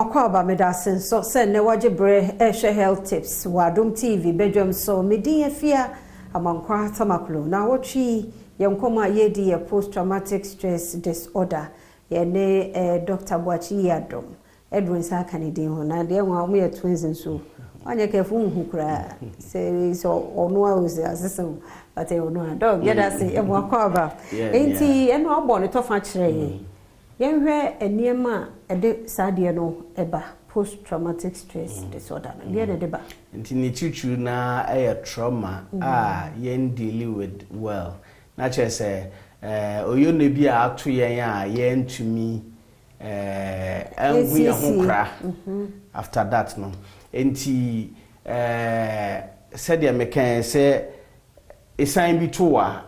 Akwaaba, meda ase nso sɛ nnɛ wagye berɛ ɛrehwɛ Health Tips wɔ Adom TV badwam so. Medin Afia Amankwa Tamaklo na wɔtwe yɛn nkɔmmɔ a yɛredi yɛ post traumatic stress disorder. Yɛne Dr. Boakye yi adom Edwin nsa aka ne din ho na deɛ ho a wɔyɛ twins nso wanyɛ kɛfo nhu koraa sɛ ɔno a ɔsi asesɛm, but ɛyɛ ɔno a. Doc, yɛda ase, ɛmu akwaaba. Nti ɛno abɔ ne tɔfa kyerɛ yɛn. Yɛnhwɛ nneɛma a ɛde saa adeɛ no ɛba, post traumatic stress disorder no, deɛ na ɛde ba? Nti ne titiri na ɛyɛ trauma a yɛn deal with well, na kyerɛ sɛ oyɛ bi a ato yɛn a yɛntumi ɛnhu yɛn ho kora after that no. Nti sɛdeɛ mekan sɛ esan bi to wa,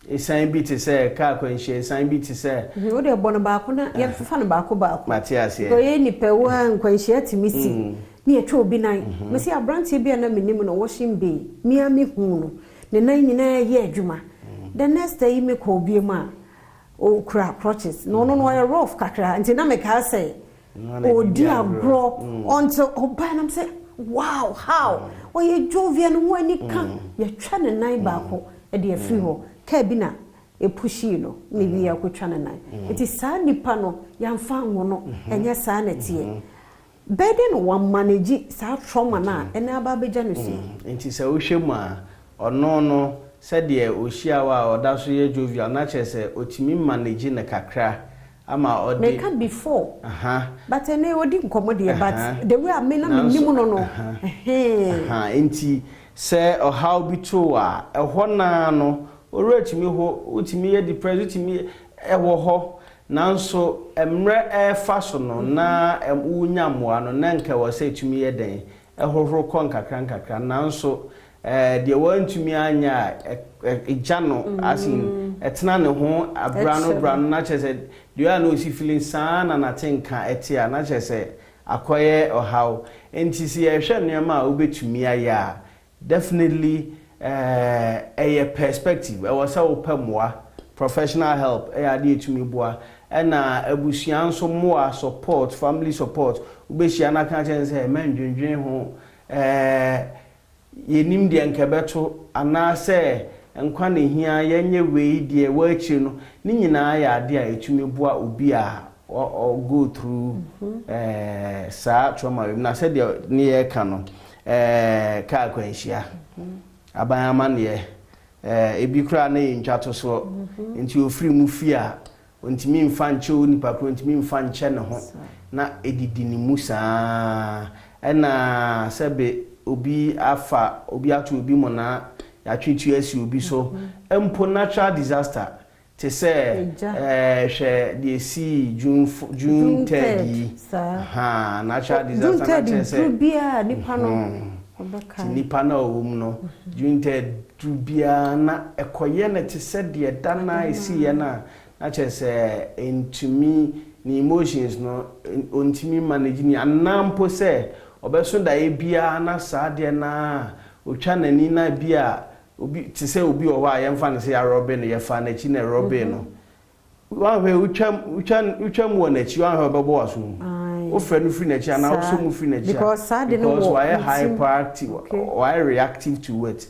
esan bi te sɛ kaa akwanhyia, esan bi te sɛ Wode bɔ no baako na yɛmfa no baako baako. Mate aseɛ. Ɔyɛ nipa wo a nkwanhyia tumi si ne yɛtwa obi nan. Mesi aberanteɛ bi a na menim no washing bay mea mehu no, ne nan nyinaa yɛ adwuma. The next day mekɔ obi mu a ɔkura crutches na ɔno no ɔyɛ rough kakra, nti na mekaa sɛ ɔdi agorɔ until ɔbaa nam sɛ, "Wow, how ɔyɛ jovial no ho ani ka." Yɛtwa ne nan baako de afiri hɔ, kaa bi na epushii no na ebi yɛ akotwa ne nan. Nti saa nipa no yɛmfa ngo no ɛnyɛ saa na teɛ bɛɛ de no wamanage saa trauma no a ɛna aba abɛgya no so. Nti sɛ wohwɛ mu a, ɔno no sɛdeɛ ɔhyia wo a ɔda so yɛ jovial na kyerɛ sɛ ɔtumi manage no kakra ama ɔde Meka before, but ɛnɛ ɔdi nkɔmmɔ deɛ, but the way a me na menim no. Nti sɛ ɔhaw bi to a ɛhɔ naa no, owura tumi hɔ, wotumi yɛ depressed, wotumi ɛwɔ hɔ, nanso mmerɛ ɛrefa so no na wonya mmoa no na nka wɔ sɛ ɛtumi yɛ den ɛhohoro kɔ nkakra nkakra, nanso deɛ wɔntumi anya a ɛgya no asin ɛtena ne ho abra no bra no, na kyerɛ sɛ deɛ ɔyɛ na osi feeling saa na nate nka ɛte a, na kyerɛ sɛ akɔyɛ ɔhaw. Nti sɛ yɛhwɛ nneɛma a wobɛtumi ayɛ a, definitely ɛyɛ perspective, ɛwɔ sɛ wopɛ mmoa, professional help ɛyɛ adeɛ ɛtumi boa, ɛna abusua nso mmoa, support, family support. Wobɛhyia no aka kyerɛ sɛ mɛndwendwen ho, yɛnim deɛ nka bɛto anaasɛ nkwa na hia yɛnyɛ wei deɛ wɔ akyire no, ne nyinaa yɛ adeɛ a ɛtumi boa obi a ɔ go through saa trauma wei. Na sɛdeɛ ne yɛreka no, kaa akwanhyia, aban amanneɛ, ebi koraa ne yɛ ntwa to soɔ, nti ofiri mu fie a ntumi nfa nkyɛ o nipa koro ntumi nfa nkyɛ ne ho na edidi ne mu saa. Ɛna sɛbe obi afa obi ato obi mu na yɛatwe tu asi obi so mpo, natural disaster te sɛ hwɛ deɛ esi June 3rd yi, natural disaster na kyerɛ sɛ biara nipa no ti nipa na ɔwɔ mu no, June 3rd duru biara na ɛkɔyɛ no te sɛ deɛ da na esi yɛ no a, na kyerɛ sɛ ntumi ne emotions no ntumi manage ni, anaa mpo sɛ ɔbɛso daeɛ biara na saa deɛ naa otwa n'ani na bi a obi te sɛ obi wɔ hɔ a yɛmfa no sɛ yɛarɔbe no, yɛfa n'akyi na ɛrɔbe no. Wahwɛ wotwa mu wɔ n'akyi, wahwɛ ɔbɛbɔ w'aso mu, wofrɛ no firi n'akyi anaa wosɔ mu firi n'akyi a, because wayɛ hyperactive, wayɛ reactive to it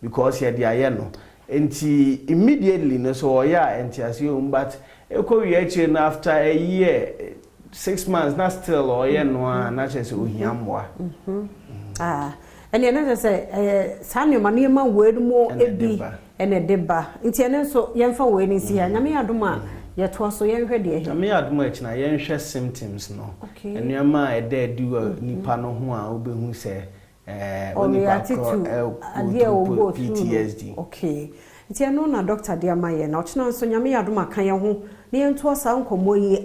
because yɛde ayɛ no. Nti immediately no so ɔyɛ a nteaseɛ wɔ mu, but ɛkɔ wie akyire no, after a year, 6 months, na still ɔyɛ no a, na kyerɛ sɛ ohia mmoa. Ɛnna ɛno kyerɛ sɛ ɛyɛ saa nneɛma wei no mu ebi ɛna ɛde ba. Nti ɛno nso yɛmfa wei no nsi ha. Nyame yɛ adom a, yɛtoa so, yɛnhwɛ deɛ. Nyame yɛ adom a, akyi yɛnhwɛ symptoms no, nneɛma a ɛda adi wɔ nipa no ho a wobɛhu sɛ onipa korɔ adeɛ a ɔwɔ PTSD. Okay, nti ɛno na doctor de ama yɛn na ɔkyena nso Nyame yɛ adom aka yɛn ho na yɛntoa saa nkɔmmɔ yi.